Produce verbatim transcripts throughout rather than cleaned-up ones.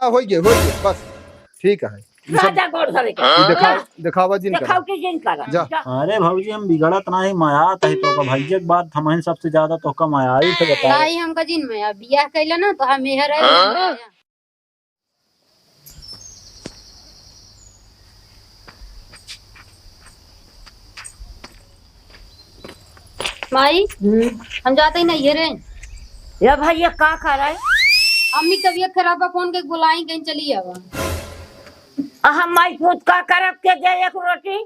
हाँ, होइ गए, होइ गए, बस ठीक है। ये सब राजा गोड़ धरे के। ये दिखावा, दिखावा जिन करा। दिखावा जिन करा। जा। जा। अरे भौजी, हम बिगड़त नाही, मयात है तो का भैया के बात, हमहिन सबसे ज्यादा तो का मयाई थे, बताओ। नाही, हमका जिन मया, बियाह कैला ना तो हम मेहर है। माई, हम्म। हम जाते ही नहीं है रे। या भाई, ये का कर रहा है? अम्मी तबीयत खराब बा, फोन के बुलाई, कहीं चली आवा। आ, हम माई पूत का करब के दे एक रोटी?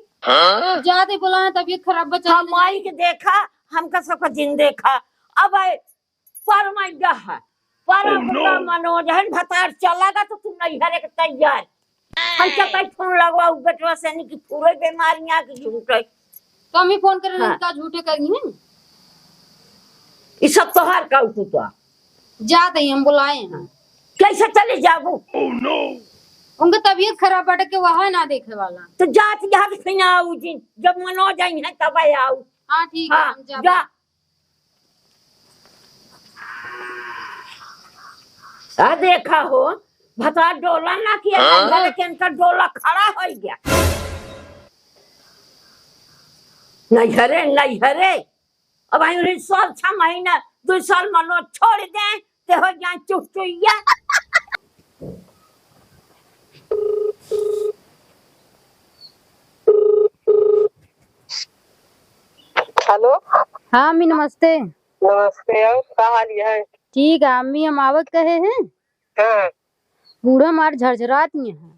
जाते बुलाए, तबीयत खराब बा, चली हम जाए। माई के देखा, हमका सबका जिन देखा। अब आए, पर मैं गह, पर अब का मनोज है, भतार चला गा तो तू नैहरे के तैयार। हम चकई फोन लगवा, उ बेटवा से नहीं कि पूरे बीमारियां की झूठे। तो हम ही फोन करे हाँ। का झूठे करी हैं? ई सब तोहार का उठू तो। जाते ही हम बुलाए हैं। कैसे चली जाबू? उनके तबीयत खराब बाटे के वहाँ ना देखे वाला। तो जात यहाँ से फिर आऊ जी, जब मनोज आई है तब आऊ। हाँ, ठीक है, हाँ, हम जाबे। जा। आ देखा हो, भतवा डोला ना किया, हाँ? घर के इनका डोला खड़ा हो गया। नैहरे, नैहरे। अब आई रही साल, छह महीना, दो साल मनो छोड़ दे, ते हो जाए चुहचुहिया। हेलो। हाँ, अम्मी, नमस्ते। नमस्ते, और का हाल है? ठीक है, अम्मी, हम आवत कहे हैं। हाँ। बूढ़ा मार झरझरात नहीं है।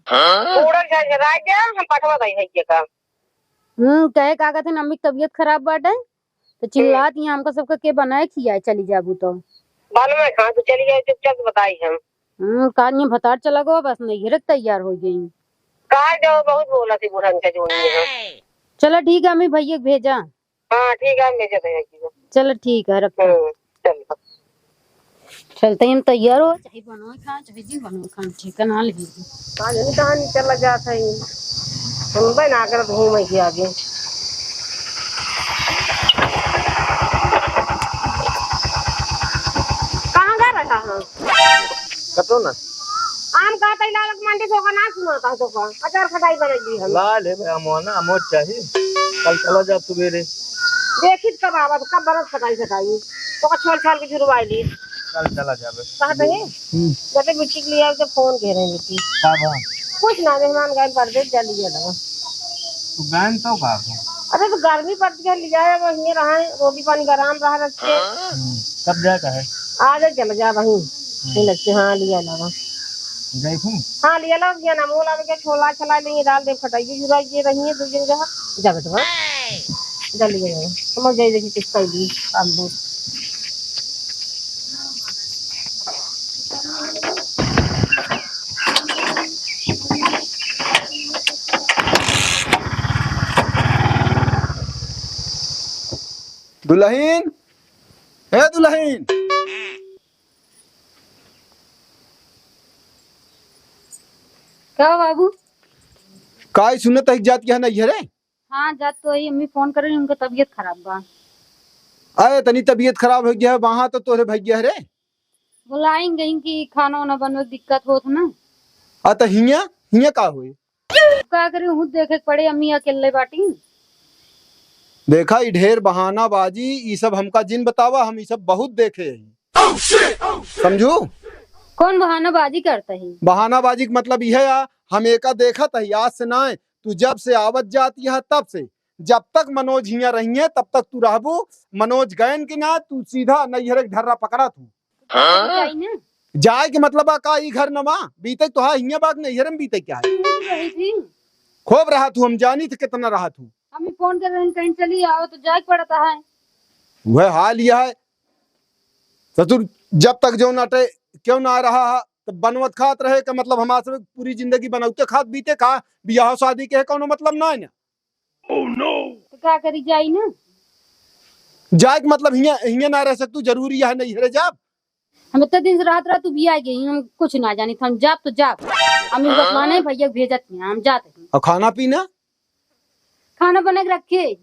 बूढ़ा झरझरा गया, हम पठवा दई है ये काम। हम्म, कहे का कहते हैं, अम्मी की तबीयत खराब बाटे, तो चिल्लात यहाँ हमका सबका के बनाए खियाए चली जाबू तो। बनवे कहाँ से चली जाए, चुपचाप से बताई हम। हम्म, कान ये भतार चला गवा, बस नैहरे के तैयार हो गई। कहाँ जाओ, बहुत बोला थी बूढ़न के जोड़ी में हम। चला ठीक है, अम्मी भैया के भेजा। हाँ, ठीक है, हम भेजे भैया जी को। चला ठीक है, रखो। हम्म, चल। चलते ही हम तैयार हो, चाहे बनोए खान, चाहे जिन बनोए खान, ठीक है, ना ले। आज हम कहाँ नहीं चला जात है, हम बना कर घूमे के आगे। कहाँ जा रहा है? कतो ना। आम का तैला लग मंडी से होगा ना सुना था तो का। अचार खटाई बना दी हम। ला ले बे अमवा ना, अमवा चाही। कल चला जा सुबेरे। देखित कब आवत, कब बनत खटाई खटाई। तो का छोल छाल के जुरवाई ली। कल चला जाबे। कहा तो है? हम्म। जब बिट्टी के लिए आवे तो फोन कह रहे हैं बिट्टी। का बा? कुछ ना, मेहमान गए परदेस, जा लिया लगा। तू गए तो का बा? अरे तो गर्मी पड़ गया, लिया है, वहीं रहा है, रोटी पानी गरम रहा रख के। हम्म, कब जाए का है? आज चल जा वहीं। हम्म। फिर लगते, हाँ, लिया लगा। जाए फिर? हाँ, लिया लगा, ये ना मोल आवे के छोला छला लेंगे, डाल दे, फटाइए, जुराइए, रहिए, दो दिन जहाँ, जगत भर। जल्दी जाए, समझ जाए, देखिए, किस टाइप की, हम बोल। दुलहिन, ए दुलहिन। का बाबू? काई सुनत है जात यहाँ नहीं है रे? हाँ, जात तो है, अम्मी फोन करे, उनका तबीयत खराब बा। अरे तनी तबीयत खराब हो गया है, वहाँ तो तोरे भैया है रे। बुलाइन गइन कि खाना वाना बनवे के दिक्कत होत ना। आ, त हियाँ, हियाँ का होई? का करी, हूँ देखे के पड़े, अम्मी अकेले बाटी। देखा, ई ढेर बहानाबाजी, ई सब हमका जिन बतावा, हम ई सब बहुत देखे हई। समझू? कौन बहानाबाजी करता है? बहानाबाजी के मतलब ई है, आ, हम एका देखत हई, आज से नाय, तू जब से आवत जाती है तब से, जब तक मनोज हियाँ रहिए, तब तक तू रहबू। मनोज गयन कि ना, तू सीधा नैहरे के ढर्रा पकड़ा तू। हाँ? जाई ना। जाए के मतलब बा का, ई घर नमा बीते तोहार हियाँ बाग नैहरे में बीते क्या है? खूब रही थी। खूब रहा तू, हम जानी थे कितना रहा तू। हम ही फोन कर रहे हैं, कहीं चली आओ तो जाए के पड़ता है। वह हाल यह है, ससुर जब तक जो नाटे क्यों ना रहा है, तो बनवत खात रहे का मतलब हमारे से पूरी जिंदगी बनौते खात बीते का, बियाह शादी के है कौनो मतलब ना है ना। तो का करी, जाई ना? जाए के मतलब हियाँ, हियाँ ना रह सकतू, जरूरी है नैहरे जाब? हम इतने दिन से रहत रह, तू भी आ गई, हम कुछ ना जानी, हम जाब तो जाब। हम इस बात माने भैया भेजत नहीं, हम जाते हैं। और खाना पीना? खाना बना के रखे,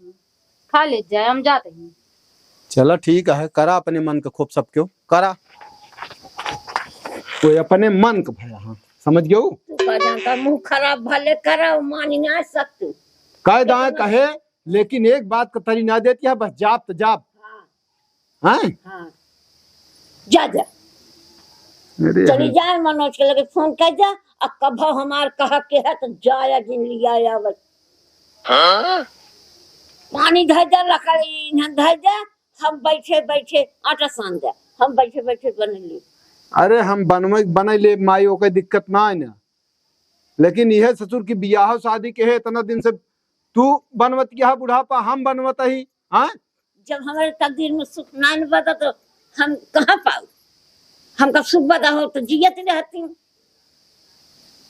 खा ले जाए, हम जाते हैं। चला ठीक है, करा अपने मन के खूब सब क्यों करा। कोई अपने मन के भया, हाँ। समझ गयो? तू का जानता, मुँह खराब भले करा, मानी ना सकतू। कह दाए लेकिन कहे, लेकिन एक बात का तरी ना देती है, बस जाब त जाब। हाँ। हैं? हाँ। जा, जा। अरे चली हाँ। जाए, मनोज के लगे फोन कर जा, आ कभो हमार कहा के है तो जाया जिन लिया आवे। हाँ? पानी धर जा, लकड़ी इन्हन धर जा, हम बैठे बैठे आटा सान जा, हम बैठे बैठे बन ली। अरे हम बनवे, बनई ले माई, ओके दिक्कत ना है ना, लेकिन यह ससुर की बियाह शादी के है, इतना दिन से तू बनवत किया बुढ़ापा, हम बनवत ही, हाँ? जब हमारे तकदीर में सुख ना न बता तो हम कहाँ पाऊ? हमका सुख बता हो तो जियत रहती हूँ,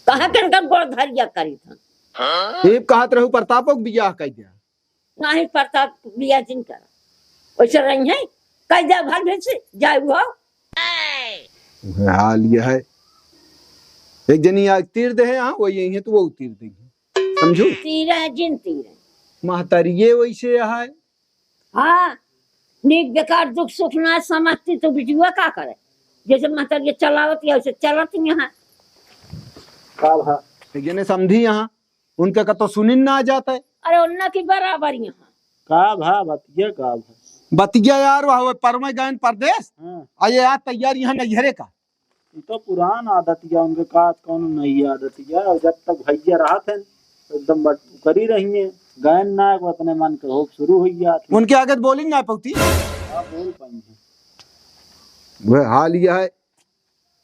कहाँ के इनका गोड़ धरिया करी था। ये कहत रहू प्रतापो के बियाह कर दिया। नाही प्रताप बियाह जिन करा, वैसे रही है, कह जा भल भेज से, जाए वो। वह हाल यह है, एक जनी आज तीर दे है, हाँ, वही यही है, तो वो तीर देंगे। समझू? तीर है, जिन तीर है। महतरिये वैसे है। हाँ, नीक बेकार दुख सुख ना समझती तो बिजुआ का करे? जैसे महतरिये चलावत या वैसे चलत यहाँ। का भा? एक जने समझी यहाँ, उनके का तो सुनिन ना जाता है। अरे उन्ना की बराबर यहाँ। का भा बतिया, का भा? बतिया यार, वह परमे गयन परदेस। हाँ। आ ये यार तैयार यहाँ नैहरे का। ई तो पुरान आदत या उनके, का कौनो नई आदत या, और जब तक भैया रहत हैं, एकदम बट-, करी रही हैं, गयन ना, वो अपने मन के होप शुरू हुई जात है। उनके आगे तो बोली ना पौती। हाँ, बोल पाई हैं। वह हाल यह है,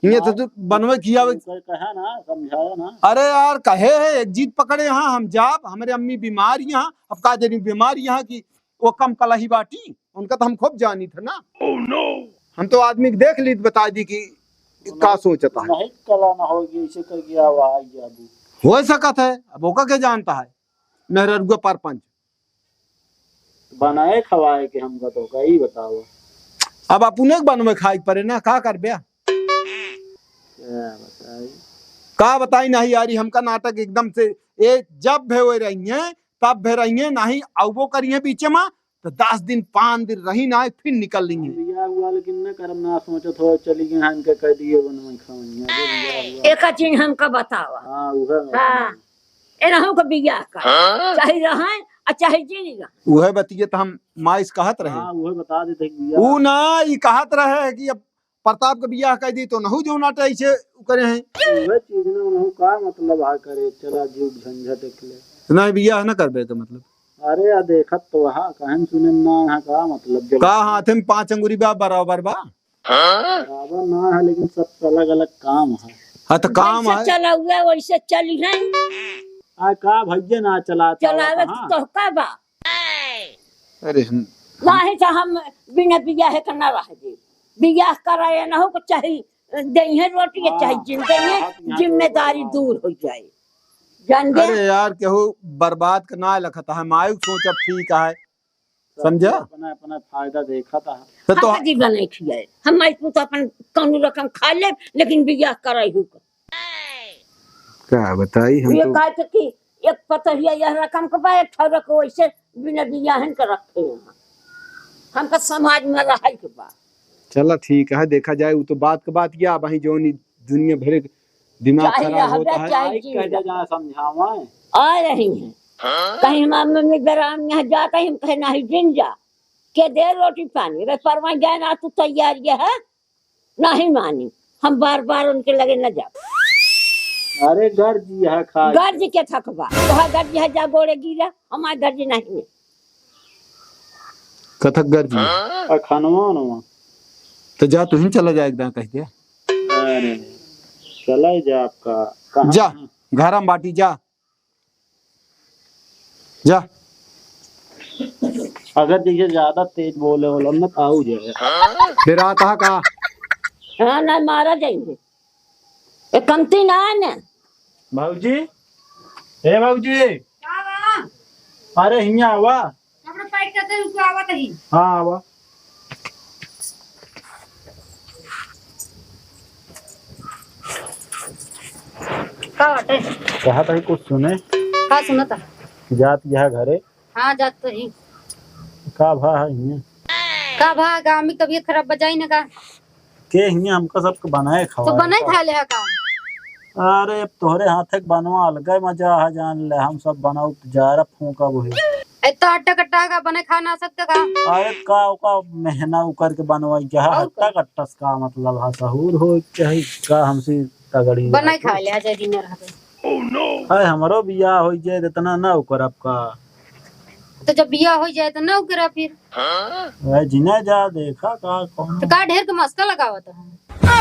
ये तो हाँ। तू बनवे किया। उनके कहा ना, समझाया ना। अरे यार, कहे है, एक जीत पकड़े यहाँ, हम जाब, हमरे अम्मी बीमार यहाँ, अब का जनी बीमार यहाँ की वो कम कलही बाटी, उनका तो हम खूब जानी थे ना। Oh no! हम तो आदमी के देख ली, बता दी कि का सोचता है। नहीं, कला ना होगी, इसे कर गया हुआ है ये अभी। हो सकत है, अब ओका के जानता है, मेहररुआ परपंच। बनाए खवाए के हमका तो का ही बताओ। अब अपने के बनवे खाए के पड़े ना, का करबे? क्या बताई? का बताई नहीं यारी, हमका नाटक एकदम से, ए, जब भे हुए रही हैं, तब भे रही हैं, नहीं अउबो करी हैं बीचे में, तो दस दिन, पाँच दिन रही ना, फिर निकल ली हैं। बियाह हुआ लेकिन न करम ना सोचत हो, चली गए हैं, इनके कह दिए, वो न खाऊंगी, अबे बियाह हुआ। एक चीज हमका बतावा। हाँ, उहे हाँ। बतावा। एनहू के बियाह कर, हाँ? चाहे रहन आ चाहे जिन रह। उहे बतिये त हम माई से कहत रहे। हाँ, उहे बता देते कि बियाह ऊ ना, ई कहत रहे कि अब प्रताप के बियाह कर दी तो नहू जो नाटे ऐसे करे हैं। उहे चीज ना, उनहू का मतलब है करे, चला जुग झंझट एकले। नहीं, बियाह ना करबे के मतलब। अरे, आ देखत तो वहाँ, कहन सुने ना, यहाँ का मतलब जब का हाथे में पाँच अंगुरी बा, बराबर बा। बराबर ना है, लेकिन सबके अलग-अलग काम है। हाँ, तो काम जैसे है। चलउए वैसे चली है। आ, का भैया ना चलाता चलावे होता, हाँ। तो का बा? अरे हम नाहीं तो हम बिना बियाहे के ना रह दे। बियाह कराए ना हो, चाहे देइहे रोटी, हाँ। चाहे जिन देइहे, हाँ, तो यहाँ तो जिम्मेदारी हाँ। दूर हो जाए। जान दे। अरे यार, केहू बर्बाद के ना लखत है, मायू सोचब ठीक है। समझा? अपना, अपना फायदा देखा था। तो, तो हम जी बनाई खियाए। हम माई पूत अपन कौनो रकम खा ले, लेकिन बियाह कराई हूँ। का बताई हम ये तो। कहे थे कि एक पतोहिया यह रकम के बा, एक ठौरा के वैसे बिना बियाहन के रखे हैं। हमका समाज में रहे के बा। चला ठीक है, देखा जाए, वो तो बात के बात या, वहीं जौन ई दुनिया भरे के दिमाग चाहे खराब रहबे, होता है। चाहे आई जी कह दे रहबे। जहाँ समझावा है। आ रही हैं। कहीं हमार मम्मी बेराम यहाँ जाता है, हम कहे, "नहीं, जिन जा। के दे रोटी पानी?" अरे, परवा जाए ना, तू तैयार ये है? नहीं मानी। हम बार-बार उनके लगे न जाब। अरे, गर्ज यह खा। गर्ज के थकबा। तोहार गर्ज है, जा गोड़े गिरा, हमार गर्ज नहीं है। कथक गर्ज में। आ, खानवा वानवा। तो जा, तू ही चला जा, एकदम कह दिया। अरे, चला जा आपका। कहाँ? जा, घर हम बाटी, जा। जा। अगर जैसे ज्यादा तेज बोले वाला न, तो आऊ जाए। फिर आता का? हाँ, ना मारा जाएंगे। ए, कमती ना है ना। भौजी, ए भौजी। का बा? अरे, हियाँ आवा। कपड़ा पैक कर दे, रुको, आवा तही। हाँ, आवा। का बाटे? कहा था कुछ सुने। का सुनता? जात यह घरे। हाँ, जात तो ही। का भा है हियाँ? का भा, गाँव में तबीयत खराब बजाई ना का? के हियाँ हमका सबके बनाए तो खवाए बनाए का? खा ले है का? अरे, अब तोहरे हाथे के बनवा अलगे मजा है, जान ले, हम सब बनाऊ जारा फूंका वही। ए, तो अट्टा कट्टा का बने खा ना सकते का? अरे, का ओका मेहना उकर के बनवाई क्या है? और हट्टा का? कट्टा से का मतलब है? सहूर हो चाहे का, हमसे तगड़ी बनाई बात। खा ले, आ जाए दिन रहबे। अरे, हमरो बियाह हो जाए, इतना ना उकर आपका। तो जब बियाह हो जाए तो ना उकरा फिर। अरे, जिने जा देखा का कौन। तो का ढेर के मस्का लगावत है?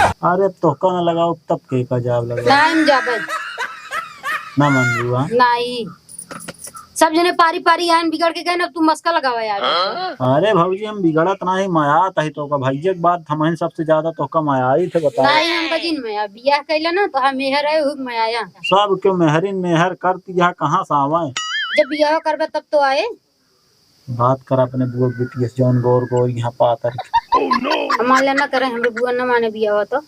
अरे, तोहका ना लगाओ, तब के का जाब लगा? ना, हम जाबे। ना मन हुआ। नहीं। सब जने पारी पारी आयन बिगड़ के गए ना, तू मस्का लगावा यार। अरे भौजी, हम बिगड़त नाही, मयात ही तोहका भैया के बात, हमहिन सबसे ज्यादा तोहका मयाई थे, बताओ। नहीं, हमका जिन मया, बियाह कैला ना तो हम मेहर है, हुक मयाया। सब क्यों मेहरिन मेहर करती है, कहाँ से आवे? जब बियाह करबे तब तो आए। बात कर अपने बुआ बिटिया से, जौन गोर गोर यहाँ पातर। हम मान लेना करे, हमरे बुआ न माने बियाह तो।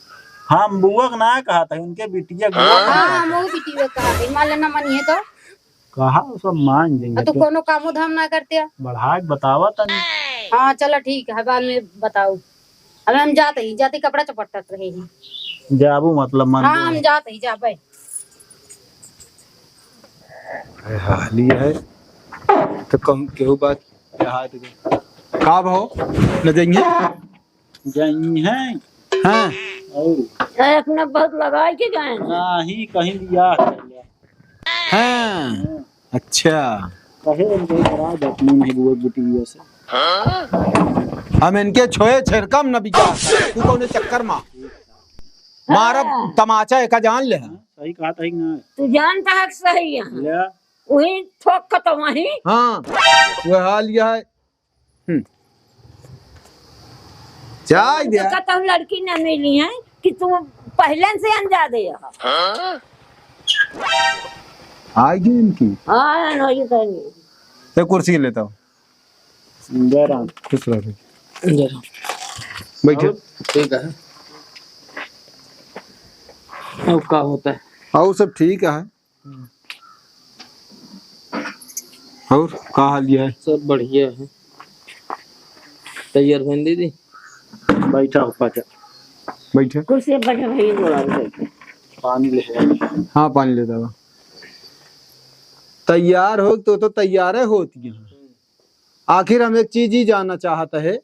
हम बुआ के ना कहा था, उनके बिटिया के बुआ हाँ, कहा हम था। वो बिटिया कहा था, मान लेना मानिए तो। कहा, वो सब मान जाएंगे। अब तो तो कोनो कामो धाम ना करते हैं। बढ़ा के बतावा तनी। हाँ, चला ठीक है, बाद में बताओ। अब हम जाते ही, जाते कपड़ा चपटत रहे हैं। जाबू मतलब मान हाँ, गए। हम जाते ही, जाबे। हाली है। तो कहूँ केहू बात क्या हाथ के। का भाव? न जाइए? जाइए। हाँ। और? अरे, अपना बहुत लगाए के गए हैं। नहीं, कहीं बियाह कर लिया। हाँ। अच्छा। कहे उनके करा दे अपने नहीं बुआ बिटिया से। हम इनके छोए छेड़कम न बिचार। तू कौने चक्कर मा? मारब हाँ। तमाचा एका जान ले। सही कहा था ना। तू जानता है कि सही है। ले। वही ठोक के तो वही। हाँ। वो हाल यह है। हम्म। जाए दे। तो कहता हूँ लड़की न मिली है कि तू पहले से अनजा दे यहाँ। आएगी इनकी। हाँ, नहीं तो नहीं। ये कुर्सी लेता हूँ। जय राम। खुश रहो। जय राम। बैठे। और? ठीक है। अब का होता है? और सब ठीक है। और का हाल ये है? सब बढ़िया है। तैयार भइन दीदी? बैठा हो पाचा। बैठे। कुर्सी पर बैठे भैया, गोड़ा पे बैठे। पानी ले आए। हाँ, पानी लेता हुआ। तैयार हो तो, तो तैयारे होती है। आखिर हम एक चीज ही जानना चाहत है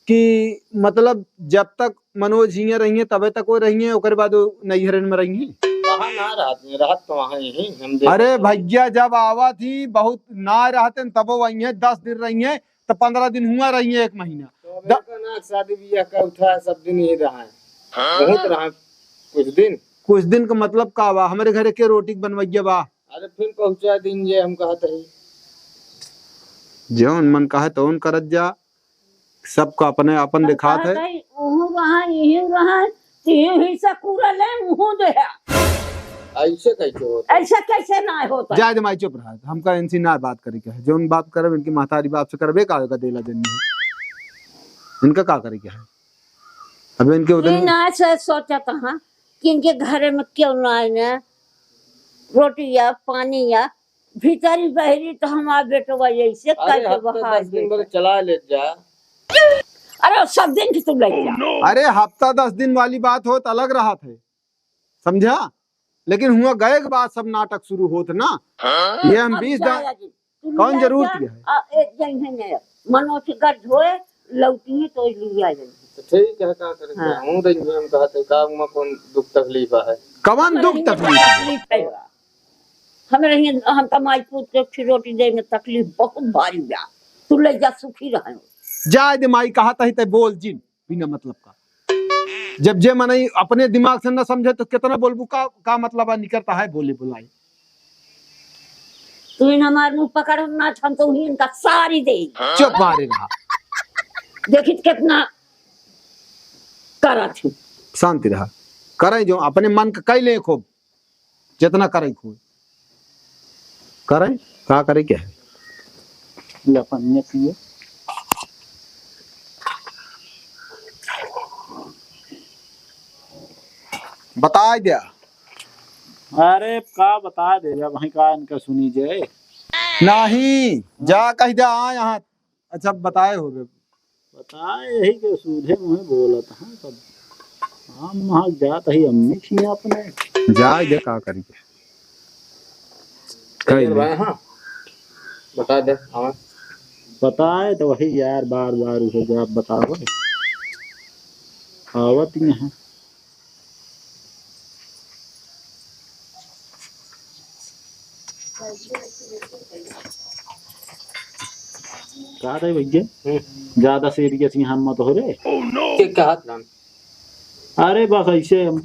कि मतलब जब तक मनोज हियां रहिए तबे तक वो रहिए, ओकरे बाद वो नैहरन में रहिए। कहाँ ना रहत, रहत तो वहाँ यहीं हम देख अरे तो। भैया, जब आवा थी बहुत ना रहते न तबो वहीं है, दस दिन रहिए तो पन्द्रह दिन हुआ रहिए, एक महीना। तो अब द- एकर ना शादी बियाह का उठा है, सब दिन यही रहा है। बहुत रहा कुछ दिन। कुछ दिन का मतलब का बा? हमरे घरे के रोटी के बनवैया बा? अरे फिर पहुँचा दिन जे हम कहत हई। जौन मन कहे तौन करत जा, सबका अपने आपन दिखात है। कहत हई, उहू रहा, इहू रहा, तीन हिस्सा पूरा ले, उहू दे। ऐसे कैसे होता है? ऐसे कैसे ना होता है? जाए दे माई, चुप रहा, हमका इनसे ना बात करे के है। जौन बात करब इनकी महतारी बाप से करबे का, का देला जन्म है। इनका का करे के है? अब इनके उतने ई ना से सोचत हाँ कि इनके घरे में क्यों ना आए ना रोटी या पानी या भीतरी बहरी तो हमार बेटवा ऐसे अरे, करके हफ्ते बहा दस दिन देता। भर चला ले जा। अरे, वो सब दिन की तू ले जा। अरे, हफ्ता दस दिन वाली बात होत अलग रहत है, समझा? लेकिन हुआ गए के बाद सब नाटक शुरू होत ना। ये हम अब बीस दा-, जाया जी। तू कौन लिया जरूरत जा, है? आ, ए, जइहे ने, मनोज के घर धोए, लौटिए तो लिया जाइए। तो ठीक है, का करें? हाँ। हम तो हम कहते, का उमा कौन दुख तकलीफ है? कवन दुख तकलीफ? तकलीफ है बा। हमें रहिए, हम कमाई पूत के फिर रोटी दे में तकलीफ बहुत भारी बा। तू ले जा, सुखी रहे। जाए दे माई, कहा तही ते बोल जिन। बिना मतलब का। जब जे मनई अपने दिमाग से न समझे तो कितना बोलबू का, का मतलब है निकलता है बोले बुलाए। तू इन हमार मुंह पकड़ ना, हम तो ही इनका सारी दे। चुप मारे रहा। देखित कितना करत है। शांति रहा। करे जो अपने मन का कई ले खूब। जितना करे कोई करे, का करे क्या है? ले पनिया पिए। बताए द्या। अरे का बताए दे, जब वहीं का इनका सुनी जाए। नहीं, जा कह द्या, आ यहाँ। अच्छा, बताए होबे। बताए यही के सूधे मुँहे बोलत हैं, तब हम वहाँ जात ही अम्मी खिया अपने। जाए दे, का करी? कही दे। हाँ, बता दे, आवा। बताए तो वही यार, बार बार उसे जवाब बताओ। आवत ही है। का रे भैया? हम्म। ज्यादा serious यहाँ मत हो रे। के कहत नाम? अरे बस ऐसे हम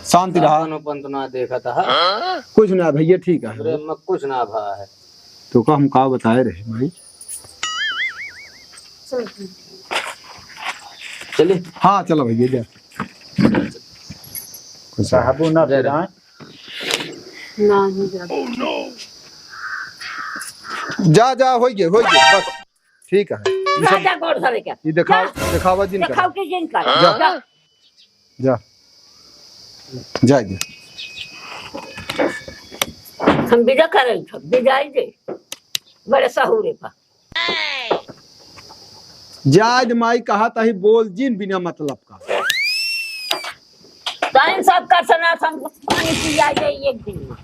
शांति रहा। अपन, अपन तो ना देखा था। कुछ ना भैया, ठीक है। अरे, मैं कुछ ना भा है। तो का हम का बताए रहे भाई? चलिए। हाँ, चलो भैया, जा। कुछ साहबो ना जय राम। पिराएं। ना, नहीं जाते। जा, जा, होई गए, होई गए, बस। ठीक है। ये जा, सब जा, गोड़ धरे के। ये दिखाओ, जा। दिखावा जिन कर। दिखाओ के जिन कर। जा। जा। जा। जा, जा। हम विदा करे, विदाई दे। बड़े सहूरे पा। जायज माई कहा ताही बोल जिन बिना मतलब का। टाइम सब का सना सम पानी पिया जाए एक दिन में।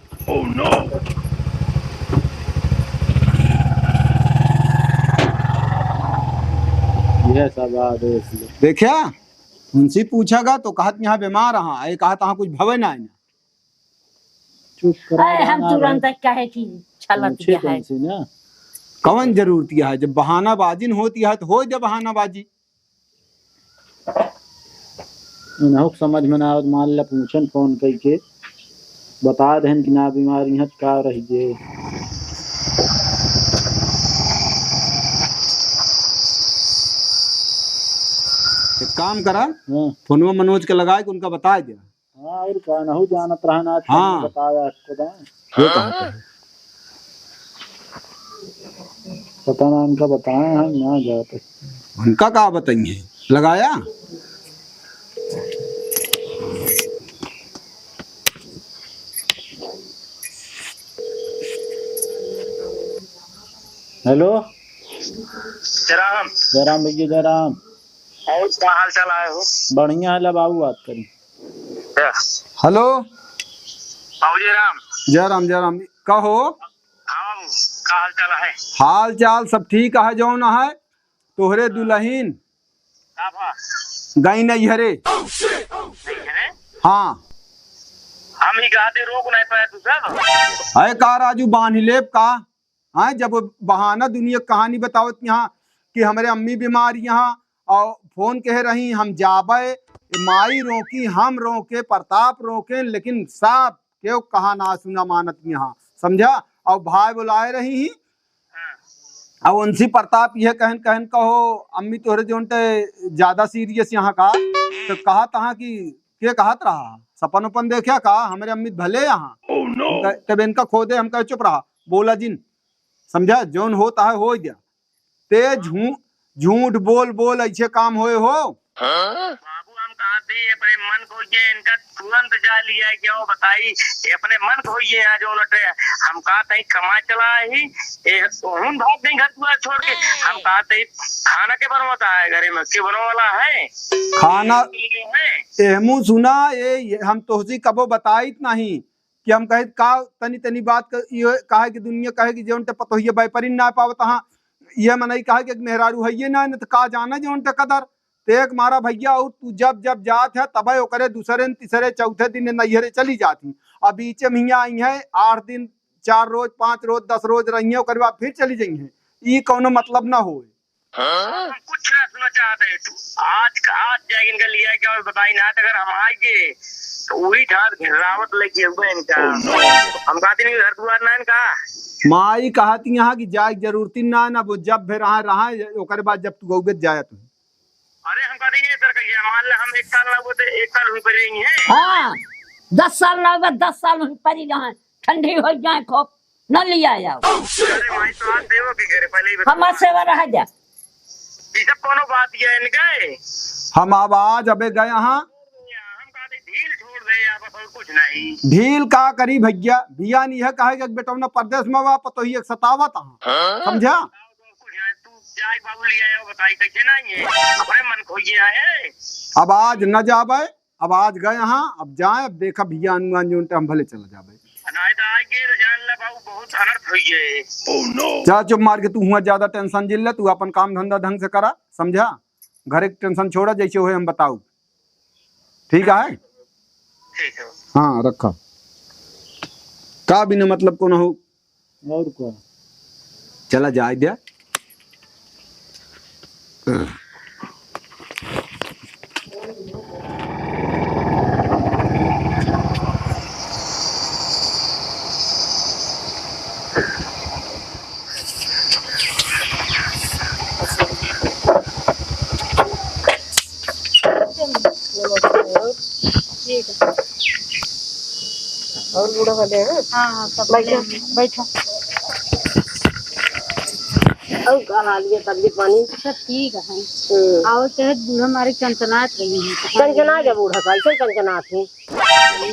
यह सब आदेश है। देखा, उनसे पूछा गा तो कहत यहाँ बीमार रहा, ये कहत यहाँ कुछ भवे ना है ना। चुप करा अरे, हम रहना तुरंत भाई। कहे कि छलत पूछे गया है। तुमसे ना। कौन जरूरत यह है? जब बहानाबाजी न होती है तो हो जब बहानाबाजी। इन्हों के समझ में ना आवत, मान ला पूछन फोन कई के, बता देहन कि ना बीमारी है तो का रही जे। एक काम करा, हाँ। फोनवा मनोज के लगाए के उनका बता दे। हाँ, और का, नहु जानत रहन आज, हाँ। बताया आपको दा। ये कहाँ पे है? पता ना, उनका बताए हैं, ना जाते। उनका का बताइए? लगाया? हेलो। जय राम। जय राम भैया, जय राम। और का हाल चाल आए हो? बढ़िया है, ला बाबू बात करी। हेलो। बाबूजी राम। जय राम, जय राम। कहो। हाँ बाबू, का हाल चाल है? हाल चाल सब ठीक है, जौन है। तोहरे दुल्हन का भा? गई नैहरे। नैहरे? हाँ। हम ही गाते रोक नहीं पाए तू सब। अरे का राजू, बांध लेब का? हाँ, जब बहाना दुनिया कहानी बतावत यहाँ कि हमरे अम्मी बीमार यहाँ और फोन कहे रही हम जाबे, माई रोकी, हम रोके, प्रताप रोके, लेकिन सब केहू कहा ना सुना मानत यहाँ, समझा? और भाई बुलाए रही ही, और उनसे प्रताप यह कहन, कहन कहो, अम्मी तोहरे जोन ते ज्यादा serious यहाँ का, तो कहा तहाँ कि के कहत रहा, सपन उपन देखा का, हमरे अम्मी भले यहाँ। तब इनका खोदे, हम कहे चुप रहा, बोला जिन। समझा, जौन होत है, होइ गया। ते झू-, झूठ बोल बोल ऐसे काम होए हो। बाबू, हम कहत ही अपने मन को, ये इनका तुरंत जा लिया कि वो बताई, ये अपने मन को ये यहाँ जो उनटे, हम कहत ही कमा चला ही, ये उहुन भाग गई घर दुआर छोड़ के। हम कहत ही खाना के बनवाता है घरे में, के बनवाला है? खाना है? एहमू सुना, ये, ये हम तोहसी कबो बताइत नहीं। कि हम कहे का तनी तनी बात क-, ये कहे कि दुनिया कहे कि जौन ते पतोहिया बैपरी ना पावत हाँ, ये मनई कहे कि मेहरारू है ये ना, न त का जाने जौन ते कदर। ते एक मारा भैया, और तू जब जब जात है, तबे ओकरे दूसरे न तीसरे चौथे दिन नैहरे चली जात ही। अब बीचे में हियाँ आई है, आठ दिन, चार रोज, पाँच रोज, दस रोज रही है, ओकरे बाद फिर चली जाई है। ई कौनो मतलब ना होए। हाँ? हम कुछ ना सुनना चाहते हैं। तू आज का आज जाके इनका लिया क्या और बताई ना, तो अगर हम आए गए, तो वही ठाट घिर्रावत लेके हुए इनका। Oh, no। हम कहते नहीं, घर दुआर ना इनका। माई कहती यहाँ कि जाए के जरूरत ही ना, ना वो जब भी रहा, रहा, ओकरे बाद जब तू गौबे जाए तू। अरे हम कहते ये सर कहिए, मान ले हम एक साल ना हुए तो एक साल हुई पड़ी रही हैं। हाँ, दस साल ना हुए, दस साल हुई पड़ी रहा, ठंडी हो जाए खूब। न लिया आओ। अरे माई, तो आज देवो के घरे पहले ही बता। हमार सेवा रह जा। ई सब कोनो बात ये इनके? हम अब आज अबे गए हाँ। हम कहा थे ढील छोड़ दे या बस और कुछ नहीं। ढील का करी भैया? भैया नहीं है कहे कि बेटौना परदेस में बा, पतोही एक सतावत हाँ। हाँ? समझा? और कुछ नहीं, तू जाए बाबू लिया आओ, बताई कैसे नहीं है? अपने मन खोइए आए। अब आज न जाबे, अब आज गए हाँ, अब जाए, अब देखा भैया हनुमान जी उनटे हम भले चला जाबे। नहीं तो आज के तो जान ला बाबू, बहुत अनर्थ होई है। जा चुप मार के, तू हुआ ज्यादा tension जिन ले, तू अपन काम धंधा ढंग से करा, समझा? घरे के tension छोड़ा, जैसे होए हम बताऊ। ठीक है? ठीक है। हाँ, रखा। का बिना मतलब को न हो। और का? चला जाए द्या। ठीक है। और बूढ़ा वाले हैं? हाँ, हाँ, सब बैठो, बढ़िया हैं। बैठो। और का हाल है, तबीयत पानी? सब ठीक है। हम्म। और कहे बूढ़ा मारे चनचनात रही है। चनचना गया बूढ़ा का, ऐसे चनचनात है।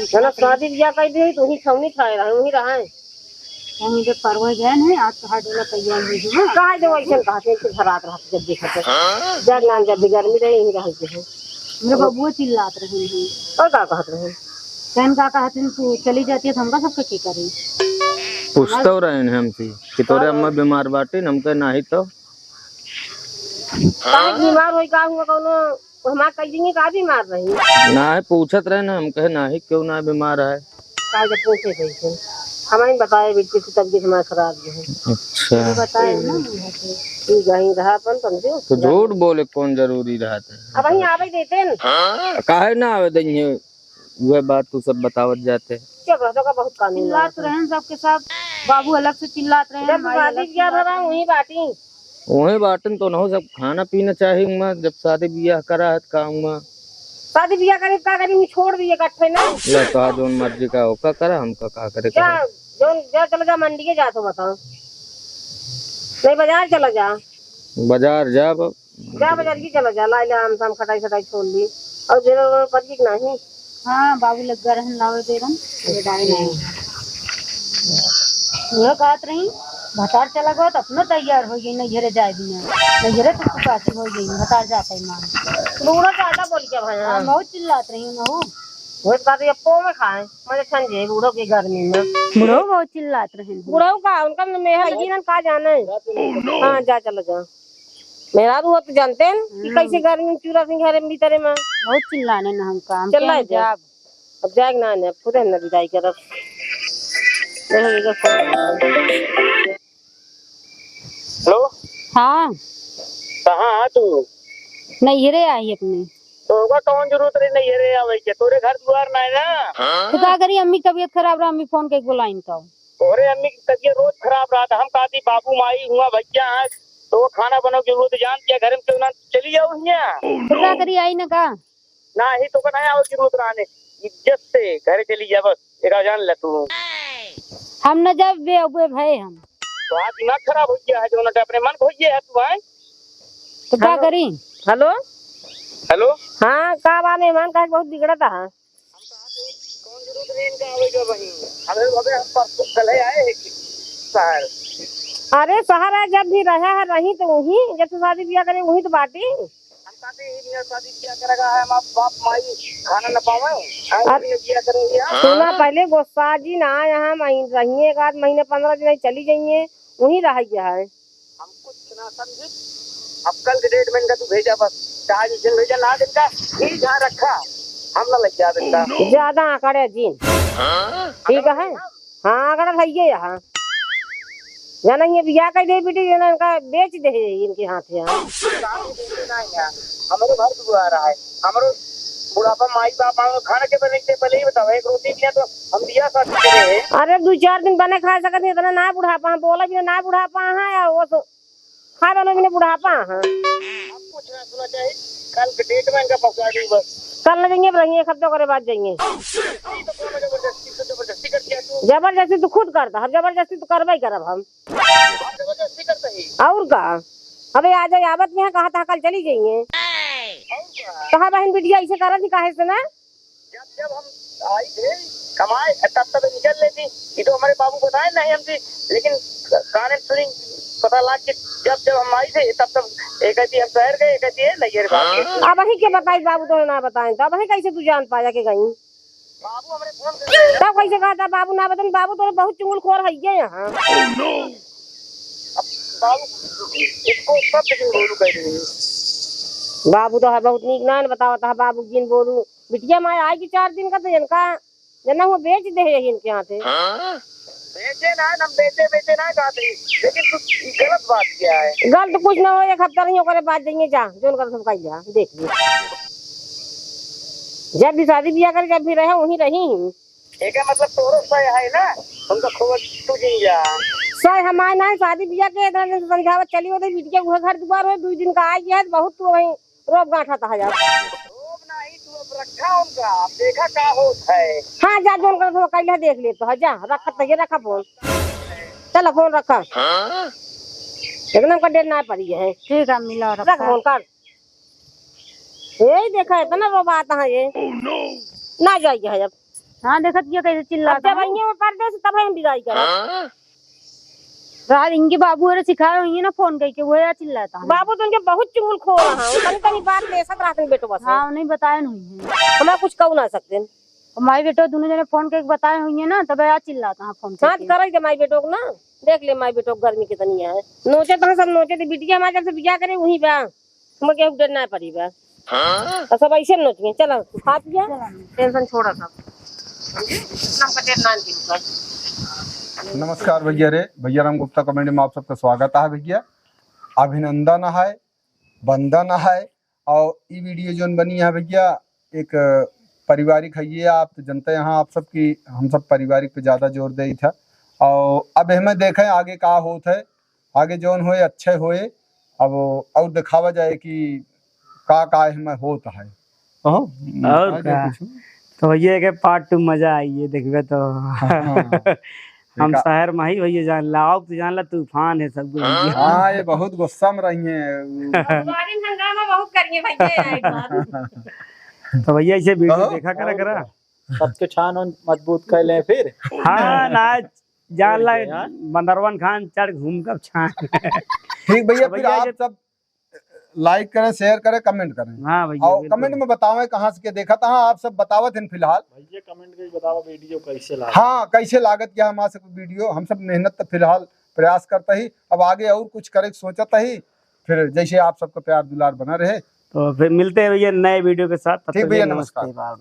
जना शादी बियाह कर दी तो वही छौनी खाए रहे, वही रहे। हम इधर परवा गए हैं, आज तो हाथ डोला तैयार हो गया। काहे दे वैसन कहत है, ऐसे धरात रहत जब देखत है। जब नाम जब भी गर्मी रहे, यहीं रहत है। मेरे बबुआ चिल्लात रहे हैं। और का कहत रहे? कहन का कहत हैं, "तू चली जाती है तो हमका सबके के करी?" पूछतो रहे हैं हमसे कि तोरे हाँ। अम्मा बीमार बाटी, हम कहे नाही तो। काहे बीमार होई, का हुआ, कौनो हमार कई दिन का बीमार रही? नाही, पूछत रहे ना, हम कहे नाही, क्यों ना बीमार है? काहे जब पूछे थे इसे? हमें बताए बेटी की तबीयत हमारी खराब है। अच्छा। ये बताए ना, हम्म। ठीक है, यहीं रहा अपन, समझो। तो झूठ बोले कौन जरूरी रहत है? अब वहीं आवे देते हैं। काहे ना आवे देंगे? वह बात तू सब बतावत जाते। क्या कहता का बहुत कानून चिल्लात रहन सबके सब, बाबू अलग से चिल्लात रहन, जब माई शादी अलग से किया चिल्लात रहा, रहन। वहीं बाटी। वहीं बाटन तो न हो, सब खाना पीना चाही उमा, जब शादी बियाह करा है, का उमा? शादी बियाह करे, का करी, छोड़ दिए इकट्ठे ना। या तो आज जौन मर्जी का होका करा, हमका का करे क्या? करा। जौन जा, चला जा, मंडिये जा तो बताओ, नहीं बाजार चला जा। बाजार जा, जा बजरिए चला जा, लाई ले आम साम, खटाई सटाई छोड़ ली। और बेरा वेरा पड़ी कि नाही? हाँ, बाबू लग्गा रहन लावे बेरन, ये डाई नाही। उहे कहत रही, भतार चला गवा तो अपनो तैयार हो गई, नैहरे जाए दिया, नैहरे तो सुखासी हो गई, भतार जाते ही मान। बूढ़ा ज्यादा बोल गया भाई, हाँ, हाँ। बहुत चिल्लात रही हूँ ना वो। वो बात ये पो में खाए, मजे ठंड जे बूढ़ो की गर्मी में। बूढ़ो बहुत चिल्लात रहे हैं। बूढ़ो का, उनका मेहर जीवन का जाने। हाँ, जा चला जा। मेहरारू हो तो जानते हैं कि हम्म। कैसे गर्मी में चूरा सिंह घरे में भीतरे में। बहुत चिल्लाने न हमका, हम चिल्लाए क्या थे। जाब? अब जाएग ना, ना, खुदे हम ना विदाई करब। नहीं, ये तो फोन। हेलो? हाँ। कहाँ है तू? नैहरे आई अपने। तो ओका कौन जरूरत रही नैहरे आवे के? तोरे घर दुआर ना है ना। तो का करी, अम्मी की तबीयत खराब रहा, अम्मी फोन करके बुलाइन का। तोरे अम्मी की तबीयत रोज खराब रहा था। हम कहती बाबू माई हुआ भैया हैं, तो वो खाना बनाओ की जरूरत जान दिया, घर में क्यों ना चली जाओ हियाँ। तो का करी, आई ना का? नाही तो का नहीं आओ जरूरत रहने, इज्जत से घरे चली जा बस, एका जान ले तू। हम न जाब बे, बे भाई हम। तो आज दिमाग खराब हो गया है, जो ना अपने मन को ये है तू आए। तो का हेलो। करी? हेलो। हेलो। हाँ, का बा मेहमान, काहे बहुत बिगड़त है? हम कहा थे, कौन जरूरत रही इनका आवे के वहीं? अबे, अबे हम परसों कल ही आए हैं कि शहर। अरे शहर है, जब भी रहा है, रही तो वहीं, जब से शादी बियाह करे वहीं तो बाटी। हम कहते हैं, इनका शादी बियाह करेगा है, हम बाप माई खाना न पावे, हम अरे, बियाह करे यहाँ। सुना, पहले गुस्सा जी ना आए, हम आई रहिए, एक आध महीने, पन्द्रह दिन चली जाइए, वहीं रह गया है। हम कुछ ना समझे। अब कल के डेट में इनका तू भेजा बस, चाहे जिस दिन भेजा ना, दिन का ही जहाँ रखा, हम ना लग जावे इनका। ज्यादा आंकड़े जिन। हाँ? ठीक है? हाँ, आंकड़ा भैया यहाँ। जाना ये बियाह कर दे बेटी, जाना इनका बेच दे इनके हाथ यहाँ। हमारे घर दुआर है, हमारे बुढ़ापा माई बाप आवे, खाना के बने के पहले ही बताओ, एक रोटी दिया तो हम दिया साथ में रहे। अरे दो चार दिन बने खा सकत नहीं, इतना ना बुढ़ापा है, बोला भी ना बुढ़ापा है, और वो तो खाए वाला भी ना बुढ़ापा है। हम कुछ ना सुना चाहिए, कल के डेट में इनका पहुंचा दी बस। कल न जाइए, अब रहिए, एक हफ्ते करे बाद जाइए। ये तो कौन जबरदस्ती, तो जबरदस्ती कर दिया तू। जबरदस्ती तो खुद करता, हम जबरदस्ती तो करबे ही करब हम। हम जबरदस्ती करते ही। और का? अबे आ जाए, आवत नहीं है, कहा था कल चली जाइए। और का? कहा बहन बिटिया ऐसे करत ही काहे से ना? जब, जब हम आई थे कमाए, तब, तब निकल लेती। ये तो हमारे बाबू बताए नहीं हमसे, लेकिन काने सुनी, पता लाग के जब जब हम आई थे, तब तब एक कहती हम शहर गए, एक कहती है नहीं, अरे बाबू। अब वही के बताई, बाबू तो ना बताएं, तो अब वही कैसे तू जान पाया के गई? बाबू हमरे फोन कर रहे हैं। तब कैसे कहता बाबू ना बताएं? बाबू तो बहुत चुगलखोर है ये यहाँ। अब बाबू इसको सब लेकिन बोलू कह रही है। बाबू तो है बहुत नीक ना बतावत है, बाबू जिन बोलू। बिटिया माय आई कि चार दिन का, तो इनका जना हुआ बेच दे है इनके हाथे। बेचे ना, हम बेचे, बेचे ना कहते, लेकिन तू ई गलत बात क्या है? गलत कुछ ना हो, एक हफ्ता नहीं ओकरे बाद जाइए जा, जोन कर सब कइले, देख ले। जब भी शादी बियाह करे, जब भी रहे, वहीं रही। एकर मतलब तोरो सय है ना, उनका खोज तू जिन जा। सय हमार ना, शादी बियाह के इतना दिन से समझावत चली होते, बिटिया उहे घर दुआर हो, दुई दिन का आई है, बहुत तू वहीं रोब गांठत है जा। रोब नहीं, तू अब रखा उनका, अब देखा का होत है। हाँ, जा, जोन करत हो, कइले देख ले तो, जा, रखत है, रखा फोन। चला, फोन रखा। एकदम का डेर ना पड़ी है। ठीक है, मिला रख रखा। फोन कर। यही देखा, इतना रोबात है ये। ना जाइए है अब। हाँ, देखत ये कैसे अब चिल्लाता जब है। आएंगे वो परदेस, तब हम विदाई करें। रात इनके बाबू अरे सिखाए हुई है ना फोन करके, वो या चिल्लाता है। बाबू तो उनके बहुत चुगलखोर हैं, तनी तनी बात ले सकत रहते हैं बेटवा से। हाँ, नहीं बताए नहीं है। हमारा कुछ कहू ना सकते हैं। माई बेटो दोनों जने फोन करके बताए हुई है ना, तब या चिल्लाता है फोन हाँ, करके। करे के माई बेटो को ना, देख ले माई बेटो को गर्मी कितनी है। नोचे तो सब नोचे थे, बिटिया हमारे जब से बियाह करे वहीं बा। हमें केहू के डेर ना पड़ी बा। हाँ? तो सब ऐसे नोचिए, चला, खा पिया, टेंशन छोड़ा सब। हमका डेर ना पड़ी बा। नमस्कार भैया रे, भैया राम गुप्ता comedy में आप सबका स्वागत है भैया। अभिनंदन है, वंदन है, और ई video जोन बनी है भैया, एक पारिवारिक है ये, आप तो जनते हैं आप सब कि हम सब पारिवारिक पे ज्यादा जोर देइत है। और अब हमें देखें आगे का होत है, आगे जौन होए अच्छे होए। अब और दिखावा जाए कि का का एहमे होत है। ओहो, और आगे का? कुछ? तो भैया के part two मजा आई है, देखबे तो। हाँ, हाँ। हम देखा। शहर में ही भैया जान ला, आप तो जान ला तूफान है सब कुछ भैया। हाँ, ये बहुत गुस्सा में रही हैं। बारिश हंगामा बहुत करिए भैया, एक बार। तो भैया ऐसे video कहो। देखा करा करा। सबके छान उन मजबूत कर लें फिर। हाँ, ना, जान ला, यार। बंदरवन खान चढ़ घूम कर छान। ठीक भैया, तो फिर भैया आप ये सब like करें, share करें, comment करें। हाँ भैया, और बिल्कुल। Comment में बतावें कहाँ से के देखत हैं, आप सब बतावत हैं फिलहाल। भैया comment करके बतावा video कैसे लागत। हाँ, कैसे लागत क्या हमारे सब video, हम सब मेहनत तो फिलहाल प्रयास करता ही, अब आगे और कुछ करे के सोचत ही, फिर जैसे आप सबका प्यार दुलार बना रहे। तो फिर मिलते हैं भैया नए video के साथ, तब ठीक तक भैया, नमस्ते, नमस्कार। Bye bye.